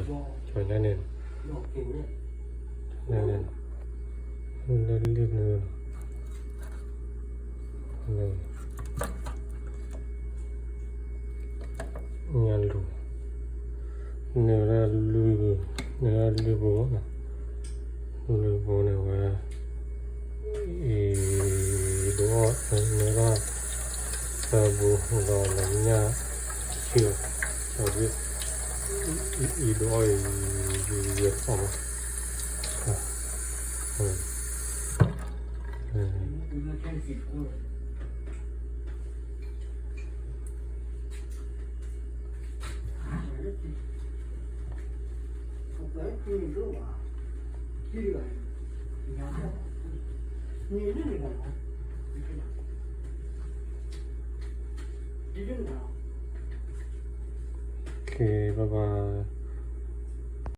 ကၠီၤညါန့ၣ်, ညါန့ၣ်, လၢလံၣ်နုာ်လီၤ, ညါလူၤ, နုာ်လၢလွံၢ်, နုာ်လၢလွံၢ်ဘိ, လွံၢ်ဘိန့ၣ်ဝဲ အံၤဒိးအီၣ်, နဘၣ်သၢဘိဒီးလၢညၣ်ခံလီၤ, အံၤဒိးအီၣ်အံၤ, ယဲတအီၣ်ဘၣ်, ကဲ, ဘၣ်ဘၣ်.